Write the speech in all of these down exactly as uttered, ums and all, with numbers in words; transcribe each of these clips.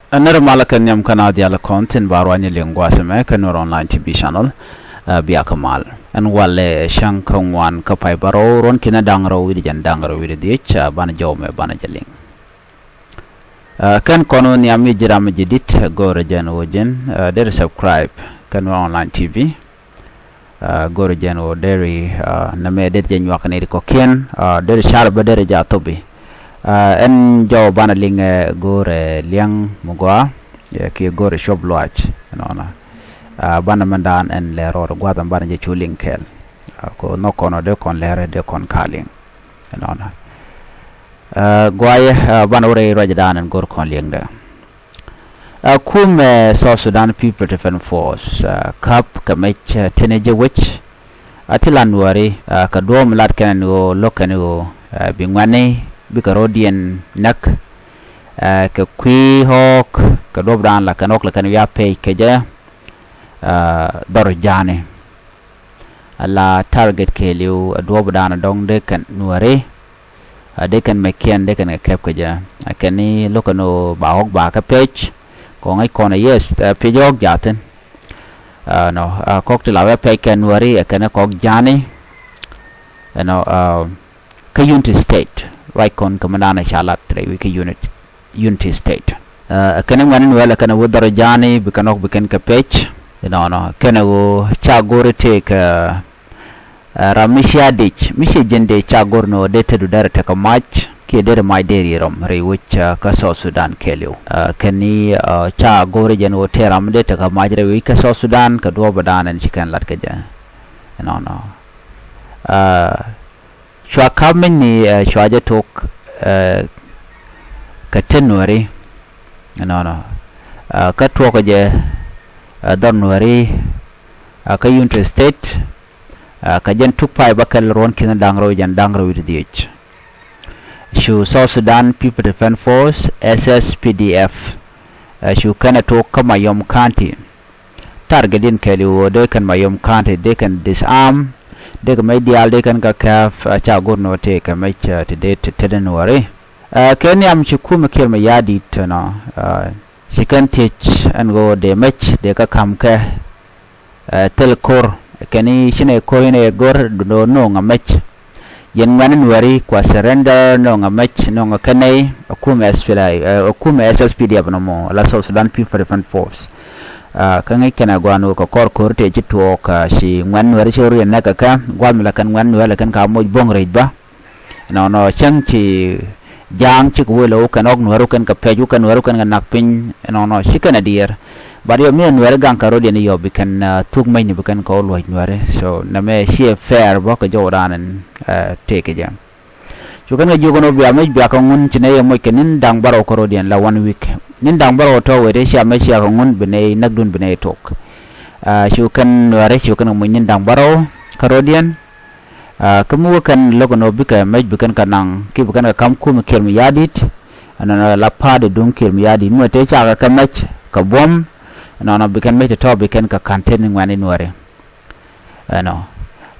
Ɛ nɛr malä kɛ nhiam kä naath diaal kɔn tin ba ruany liŋ gua̱a̱th ɛmɛ kä Nuer Online T V channel. Ɛ, bia kä mal. Ɛn walɛ cäŋ kä ŋuan kä pay bärɔw ruɔ̱n ki̱n da̱ŋ rɛw wi̱cdɛ jiɛn da̱ŋ rɛw wi̱cdɛ dhieec, ɛ, banɛ jɔw mɛ banɛ jɛ liŋ. Ɛ, kɛn kɔn wä nhiam mi ji̱ ram mi ji̱ di̱t, ɛ, go̱o̱rɛ jɛn ɣöö ji̱n, ɛ, deri subscribe kä Nuer Online T V. Ɛ, go̱o̱rɛ jɛn ɣöö deri, ɛ, nɛmɛ deri jɛ nyuak ni ri kɔ̱kiɛn, ɛ, deri car bä deri jɛ a thopi. Ɛ, ɛn jɔw banɛ liŋ, ɛ, go̱o̱rɛ liɛŋ mi gɔaa, ɛ, kiɛ go̱o̱rɛ cuɔp luaac, ɛnɔnɔ. Ɛ, banɛ mɛn daan ɛn lɛ rɔɔd gua̱a̱th ɛn banɛ jɛ cu liŋ kɛɛl. Ɛ, kɛ ɣöö nhɔk kɔn ɔ dee kɔn lɛrɛ dee kɔn ka liŋ. Ɛnɔnɔ. Ɛ, guayɛ, ɛ, banɛ wä rɛy ruacdan ɛn go̱r kɔn liɛŋdɛ. Ɛ, kumɛ South Sudan People Defense Force, ɛ, käp kɛ mec, ɛ, tini jɛ wec. A ti la Nuääri, ɛ, kɛ duɔ̱ɔ̱p mi lat kɛn ni ɣöö lo̱k kɛn ni ɣöö, ɛ, bi ŋuɛ̈tni bikɛ ro̱diɛn näk, ɛ, kɛ kui̱ ɣɔ̱ɔ̱k kɛ duɔ̱ɔ̱pdan la kɛn ɣɔ̱k la kɛn wiaa pɛc kɛ jɛ, ɛ, dhɔr ja̱a̱ni. Ala target kɛɛliw ɛ duɔ̱ɔ̱pdan dɔ̱ŋ dee kɛn Nuääri, ɛ, dee kɛn mɛckiɛn dee kɛn kɛ kɛp kɛ jɛ. Ɛ kɛn ni lo̱k kɛn ɣöö ba ɣɔ̱k ba kɛ pec kɛ ɣöö ŋäc kɔn ɛ yes, ɛ, pec ɣɔ̱k jaathin. Ɛ, nɔ, ɛ, kɔk ti la wee pec kɛ Nuääri ɛ kɛn kɔk ja̱a̱ni. Ɛnɔ, ɛ, kä Unity State ruac kɔn kɛ mi da̱a̱n ɛ ca lat rɛy wi̱i̱ kä Unity, Unity State. Ɛ, kɛn ŋuɛ̈tni Nuäär ɛ kɛn wä dhɔr ja̱a̱ni bi kɛn ɣɔ̱k bi kɛn kɛ pec. Ɛnɔnɔ kɛn ɣöö ca go̱r itek, ɛ, ɛ, ram mi cia dic mi cia ji̱n dee ca go̱r ni ɣöö dee tetdu derɛ tekɛ mac kiɛ derɛ mac dee ri rɔm rɛy wec, ɛ, kä South Sudan kɛɛliw. Ɛ, kɛn ni, ɛ, ca go̱r jɛn ɣöö tëë ram mi dee tekɛ mac rɛy wec kä South Sudan kɛ duɔ̱ɔ̱pdan ɛn ci kɛn lat kɛ jɛ. Ɛnɔnɔ. Ɛ, cua ka̱p mecni, ɛ, cua jɛ tok, ɛ, kɛ te Nuääri. Ɛnɔnɔ. Ɛ, kä tuɔɔkä jɛ, ɛ, dhɔr Nuääri, ɛ, kä Unity State, ɛ, kɛ jɛn tuk pay bä kɛl ruɔ̱n ki̱n da̱ŋ rɛw jɛn da̱ŋ rɛw wi̱cdɛ dhieec. Cu South Sudan People Defense Force, S S P D F, ɛ, cu kɛn ɛ tok kä Mayom County. Target in kɛɛliw ɣöö dee kɛn Mayom County dee kɛn disarm, dee kɛ mec diaal dee kɛn kɛ kɛp, ɛ, ca go̱r ni ɣöö tëë kɛ mec, ɛ, ti dee te, te dee Nuääri. Ɛ, kɛ nhiam ci kumɛ Kiir Mayardit ɛnɔ, ɛ, ci kɛn thiec ɛn ɣöö dee mec dee kä ka̱m kɛ, ɛ, thil ko̱r kɛn i̱ ci nɛ ko̱r in ɛ go̱r dundɔ no̱o̱ŋ ɛ mec. Yɛn ŋuɛ̈tni Nuääri kua surrender no̱o̱ŋ ɛ mec no̱o̱ŋ ɛ kɛn nɛy ɛ kumɛ S P L A, ɛ, ɛ kumɛ S S P D F nɔmɔ la South Sudan People Defense Force. Ɛ, kä ŋäc kɛn ɛ gua̱a̱n ɣöö kɛ kɔr ko̱r tëë ci tuɔɔk, ɛ, ci ŋuɛ̈tni Nuääri ci rɔ riɛn nɛk kɛ kɛ gua̱a̱th mi la kɛn ŋuɛ̈tni Nuääri la kɛn ka moc bo̱ŋ rɛc bä. Ɛnɔnɔ cäŋ ci ja̱a̱ŋ cikɛ wëë lɛ wä kɛn ɣɔ̱k Nuääri wä kɛn kɛ pɛc wä kɛn Nuääri wä kɛn kɛ nak piny. Ɛnɔnɔ ci kɛn ɛ diɛɛr. But yɔ mi ɛ Nuääri gaŋ kɛ ro̱diɛn yɔ bi kɛn, ɛ, thuk mecni bi kɛn kɛ wä luɔ̱c Nuääri. So nɛmɛ ciɛ fair bä kɛ jɔwdan ɛn, ɛ, tëëkɛ jɛ. Cu kɛn kɛ jiök ɛn ɣöö bia mec bia kɛ ŋun ci nɛy ɛ moc kɛ ni̱n da̱ŋ bärɔw kä ro̱diɛn la one week. Ni̱n da̱ŋ bärɔw tɔ̱ wee tëë cia mec cia kɛ ŋun bi nɛy näkdun bi nɛy tok. Ɛ, cu kɛn Nuääri cu kɛn kɛ moc ni̱n da̱ŋ bärɔw kä ro̱diɛn. Ɛ, kä mi wä kɛn lo̱k ɛn ɣöö bikɛ mec bi kɛn kɛ naŋ kiɛ bi kɛn kɛ ka̱m kumɛ Kiir Mayardit. Ɛnɔnɔ la pa̱a̱t ɛ duŋ Kiir Mayardit mi wä tëë cakɛ kɛ mec kɛ buɔ̱m. Ɛnɔnɔ bi kɛn mec tɔ̱tɔ̱ bi kɛn kɛ ka̱n tet ni ŋuɛ̈tni Nuääri. Ɛnɔ.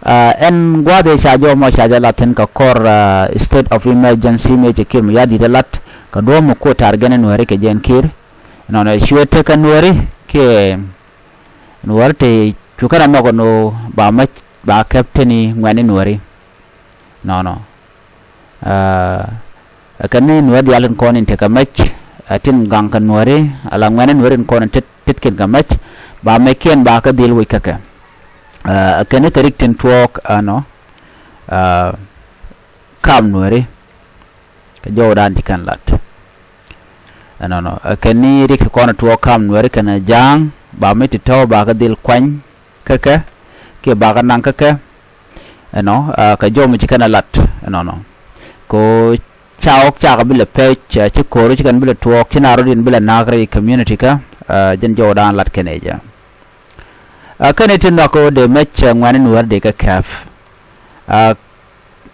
Ɛ, ɛn gua̱a̱th ëë ca jɔw mɔ ca jɛ lat thi̱n kɛ kɔr, ɛ, state of emergency mëë cɛ Kiir Mayardit ɛ lat kɛ duɔ̱ɔ̱p mi kuɔt target ni Nuääri kɛ jɛn Kiir. Ɛnɔnɔ cuɛ tekɛ Nuääri kiɛ Nuääri te cu kɛn a nhɔk ɛn ɣöö ba mec ba kɛp tet ni ŋuɛ̈tni Nuääri. Nɔnɔ. Ɛ, kɛn ni Nuääri diaal tin kɔn in tekɛ mec, ɛ, tin gaŋ kɛ Nuääri, ala ŋuɛ̈tni Nuääri tin kɔn in tet, tetkiɛn kɛ mec, ba meckiɛn ba kɛ dhil wec kä kɛ. Ɛ, kɛn ni kɛ rik tin tuɔɔk, ɛnɔ, ɛ, ka̱m Nuääri kɛ jɔwdan ci kɛn lat. Ɛnɔnɔ. Ɛ, kɛn ni rik kɔn tuɔɔk ka̱m Nuääri kɛnɛ ja̱a̱ŋ, ba mec ti tɔ̱ ba kɛ dhil kuany kä kɛ, kiɛ ba kɛ naŋ kä kɛ. Ɛnɔ, ɛ, kɛ jɔw mi ci kɛn ɛ lat. Ɛnɔnɔ. Kɛ ɣöö ca ɣɔ̱k cakɛ bi lɛ pɛc, ɛ, ci ko̱r ci kɛn bi lɛ tuɔɔk, ci na rɔ̱diɛn bi lɛ na̱a̱k rɛy community kä, ɛ, jɛn jɔwdan lat kɛn ɛ jɛ. Ɛ, kɛn ɛ ti nhɔk ɣöö dee mec, ɛ, ŋuɛ̈tni Nuääri dee kɛ kɛp. Ɛ,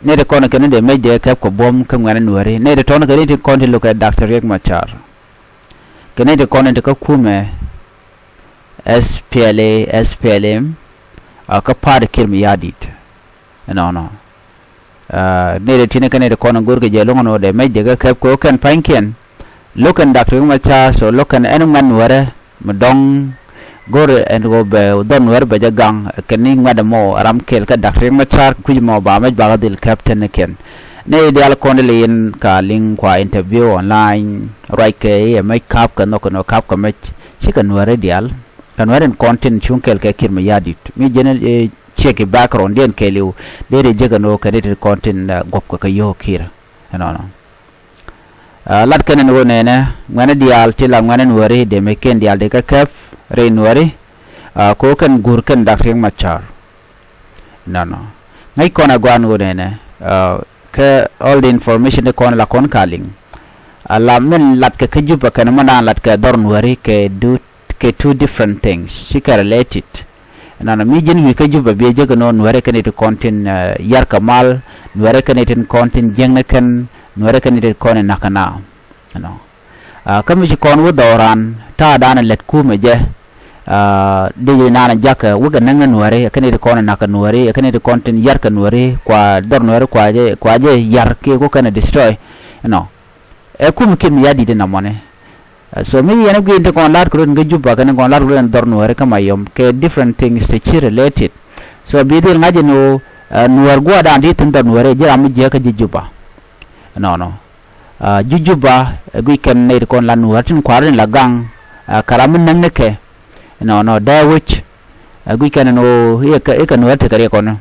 nɛy ti kɔn kɛn dee mec dee kɛp kɛ buɔ̱m kä ŋuɛ̈tni Nuääri. Nɛy ti tɔ̱n kɛn ti kɔn ti lo̱kɛ Doctor Riek Machar. Kɛ nɛy ti kɔn ti kä kumɛ S P L A, S P L M, ɛ, kä pa̱a̱t Kiir Mayardit. Ɛnɔnɔ. Ɛ, nɛy ti tin kɛn ti kɔn go̱rkɛ jɛ lo̱ŋ ɛn ɣöö dee mec dee kɛ kɛp kɛ ɣöö kɛn pa̱nykiɛn, Lo̱k kɛn Dak Riek Machar, so lo̱k kɛn ɛn ŋuɛ̈t Nuäärɛ mi dɔ̱ŋ go̱rɛ ɛn ɣöö bɛ dhɔr Nuäärɛ bɛ jɛ gaŋ kɛn ni ŋuɛ̈t ɛmɔ ram kɛl kä Dak Riek Machar kui̱c ɛmɔ ba mɛc bakä dhil käp tɛn ni kɛn. Ni diaal kɔn di lɛ yɛn ka liŋ kua interview online ruac kɛ i̱ ɛmɛc ka̱p kɛ nhɔk kɛn ɣöö ka̱p kɛ mɛc cikɛ Nuäärɛ diaal. Kɛ Nuäärɛ in kɔn tin cuŋ kɛl kɛ Kiir Mayardit. Mi jɛn ɛ ciek i̱ background diɛn kɛɛliw dee ri jek ɛn ɣöö kɛn i̱ tin kɔn tin guɔ̱p kɛ kɛ yio̱o̱k Kiir. Ɛnɔnɔ. Lat kɛn ɛn ɣöö nɛnɛ ŋuɛ̈ni diaal ti la ŋuɛ̈ni Nuääri dee mec kɛn diaal dee kɛ kɛp rɛy Nuääri. Kɛ ɣöö kɛn guur kɛn Dak Riek Machar. Ɛnɔnɔ. Ŋäc kɔn ɛ gua̱a̱n ɣöö nɛnɛ kɛ all the information ti kɔn la kɔn ka liŋ. Ala min lat kɛ kä Juba kɛn mɛn daan lat kɛ dhɔr Nuääri kɛ du kɛ two different things cikɛ related. Ɛnɔnɔ mi ji̱n wi̱i̱ kä Juba biɛ jek ɛn ɣöö Nuäärɛ kɛn i̱ ti kɔn tin yar kɛ mal, Nuäärɛ kɛn i̱ tin kɔn tin jiäkni kɛn, Nuäärɛ kɛn i̱ ti kɔn in na̱k kɛ na. Ɛnɔ. Kä mi ci kɔn wä dhɔran ta̱a̱ daanɛ lät kumɛ jɛ. Dee jɛ naan jakä wä kɛ näk ni Nuääri kɛn i̱ ti kɔn in na̱k kɛ Nuääri kɛn i̱ ti kɔn tin yar kɛ Nuääri kua dhɔr Nuääri kua jɛ kua jɛ yar kiɛ ku kɛn ɛ destroy. Ɛnɔ. Ɛ kum Kiir Mayardit in amɔni. So mi yɛn ɛ gui̱i̱n ti kɔn la̱t kɛ rot in kä Juba kɛn kɔn la̱t kɛ rot in dhɔr Nuääri kä Mayom kɛ different things ti ci related. So bi dhil ŋa̱c in ɣöö Nuäär gua̱a̱r dan di thi̱n dhɔr Nuääri ji̱ ram mi jiäk kä ji̱ Juba. Ɛnɔnɔ. Ji̱ Juba ɛ gui̱c kɛn nɛy ti kɔn la Nuäär tin kua̱r in la gaŋ kɛ ram mi näk ni kɛ. Ɛnɔnɔ dee wec ɛ gui̱c kɛn in ɣöö i̱ kɛ Nuäär tekɛ riɛk kɔn.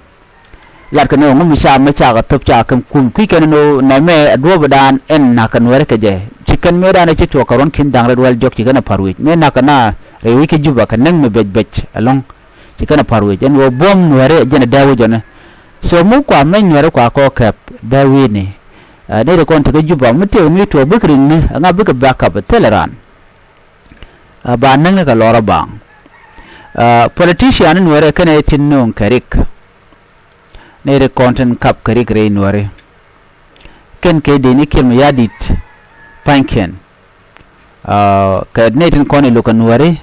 Lat kɛ ni ɣöö ŋu mi ca mi ca kɛ thop ca kɛm kum kui̱ kɛn ni ɣöö nɛmɛ ɛ duɔ̱ɔ̱p dan ɛn na̱k kɛ Nuääri kɛ jɛ. Ci kɛn mëë dan ɛ ci tuɔɔk kɛ ruɔ̱n ki̱n da̱ŋ rɛt wäl diɔ̱k ci kɛn ɛ pa̱r wi̱c mëë na̱k kɛ na rɛy wi̱c kä Juba kɛ näk mi bɛc bɛc ɛlɔ̱ŋ. Ci kɛn ɛ pa̱r wi̱c ɛn ɣöö buɔ̱m Nuääri ɛ jɛn ɛ dee wi̱c ɔni. So mi kua mɛny Nuääri kua kɔɔk kɛp dee wi̱i̱ni. Nɛy ti kɔn ti kä Juba mi tëëk mi tuɔɔk bikɛ riŋni ɛŋa bikɛ backup ɛ thilɛ raan. Ba näk ni kɛ lɔrä baaŋ. Politician ni Nuäärɛ kɛn ɛ tin nööŋ kɛ rik. Ni rik kɔn tin kap kɛ rik rɛy Nuääri. Kɛn kɛ dee ni Kiir Mayardit pa̱nykiɛn. Kɛ ni tin kɔn iluk kɛ Nuääri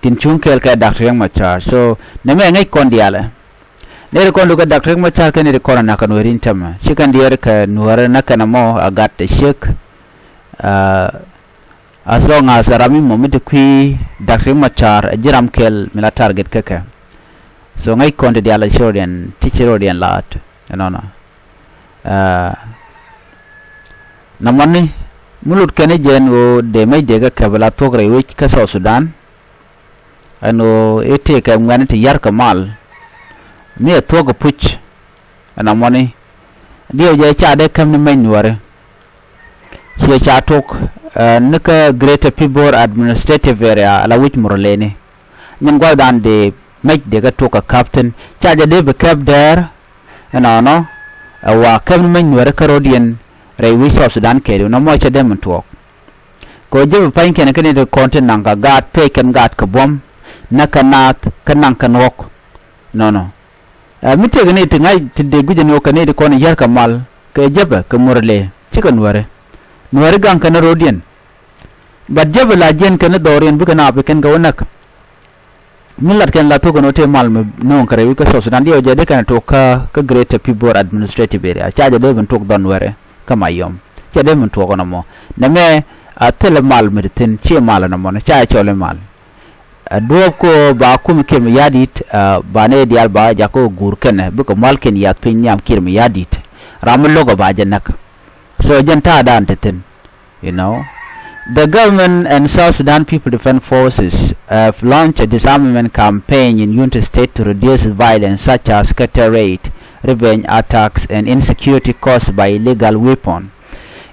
tin cuŋ kɛɛl kɛ Dak Riek Machar. So nɛmɛ ŋäc kɔn diaalɛ. Ni rik kɔn luk kɛ Dak Riek Machar kɛn ni rik kɔn ɛ na̱k kɛ Nuääri in tämɛ ci kɛn diɛɛr kɛ Nuäärɛ näk kɛn ɛmɔ a gat ɛ ciek. As long as ram mi mɔ mi ti kui̱ Dak Riek Machar ɛ ji̱ ram kɛl mi la target kä kɛ. So ŋäc kɔn ti diaal ɛ ci rɔdiɛn ti ci rɔdiɛn laat ɛnɔnɔ. Namɔni mi lut kɛn i̱ jɛn ɣöö dee mec dee kɛ kɛp la thuɔ̱k rɛy wec kä South Sudan. Ɛn ɣöö i̱ tëëkɛ ŋuɛ̈ni ti ya̱rkɛ mal mi ɛ thuɔ̱k ɛ puc. Ɛn amɔni diɛw jɛ ca dee käm ni mɛny Nuääri. Ciɛ ca tok ni kä Greater Pibor Administrative Area ala wi̱c Murleni. Nyin gua̱thdan dee mec dee kɛ tok kɛ käp thi̱n ca jɛ dee bi käp dɛɛr. Ɛnɔnɔ ɛ wa käp ni mɛny Nuääri kä ro̱diɛn rɛy wi̱c South Sudan kɛɛliw nɔmɔ cɛ dee min tuɔɔk. Kɛ ɣöö jɛ bi pa̱nykiɛn kä ni ti kɔn ti naŋ kɛ gaat pɛc kɛn gaat kɛ buɔ̱m näk kɛ naath kä naŋ kɛn ɣɔ̱k. Nɔnɔ. Ɛ mi tëëk ni ti ŋa̱c ti dee gui̱c ni ɣöö kɛ ni ti kɔn yär kɛ mal kɛ jäpɛ kɛ Murle cikɛ Nuääri. Nuääri gaŋ kɛn ro̱diɛn. But jäpɛ la jiɛn kɛn dhɔriɛn bikɛ na pi kɛn kɛ wä näk. Mi lat kɛn la thok kɛn ɣöö tëë mal mi nööŋ kɛ rɛy wi̱c kä South Sudan diɛw jɛ dee kɛn tok kä kä Greater Pibor Administrative Area ca jɛ dee bin tok dhɔn wɛrɛ kä Mayom. Cɛ dee min tuɔɔk nɔmɔ nɛmɛ a thilɛ mal mi ti thi̱n ciɛ mal nɔmɔ ni ca cɔl i̱ mal. Ɛ duɔ̱ɔ̱p kɛ ɣöö ba kum Kiir Mayardit ba nɛy diaal ba jak kä guur kɛnɛ bikɛ mualkiɛn yath piny nhiam Kiir Mayardit. Ram mi lo̱k ɛ ba jɛ näk. So jɛn ta̱a̱dan ti thi̱n. You know, the government and South Sudan People Defense Forces have launched a disarmament campaign in Unity State to reduce violence such as cattle raid, revenge attacks, and insecurity caused by illegal weapon.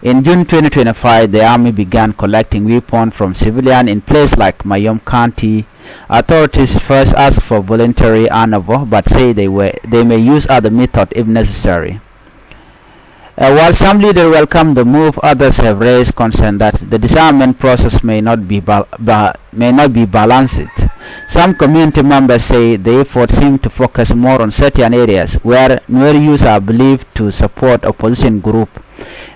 In June twenty twenty-five, the army began collecting weapons from civilians in places like Mayom County. Authorities first asked for voluntary handover, but say they were, they may use other method if necessary. Uh, while some leaders welcome the move, others have raised concern that the disarmament process may not be bal-, ba-, may not be balanced. Some community members say the effort seem to focus more on certain areas where Nuer youth are believed to support opposition group.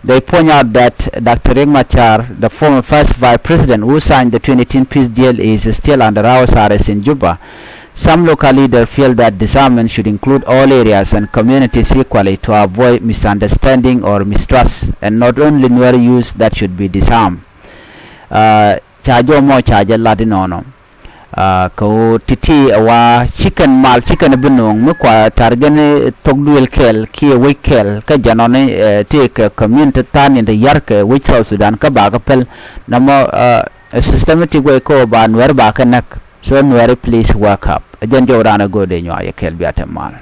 They point out that Doctor Riek Machar, the former first vice president who signed the twenty eighteen peace deal, is still under house arrest in Juba. Some local leaders feel that disarmament should include all areas and communities equally to avoid misunderstanding or mistrust, and not only Nuer youth that should be disarmed. Ca jɔmɔ ca jɛ lat inɔnɔ. Kɛ ɣöö ti̱ti̱ ɛ wa cikɛn mal cikɛn bi no̱o̱ŋ mi kua tar gɛn thok duël kɛl kiɛ wec kɛl kä jɛnɔni tëëkɛ community tha̱a̱n in te ya̱r kɛ wec South Sudan kä bakɛ päl. Nɔmɔ system ti guɛc kä ɣöö ba Nuɛr bakɛ näk. So Nuɛri, please wake up. Ɛ jɛn jɔw raan ɛ go̱o̱dɛ nyuak yɛ kɛl bia te mal.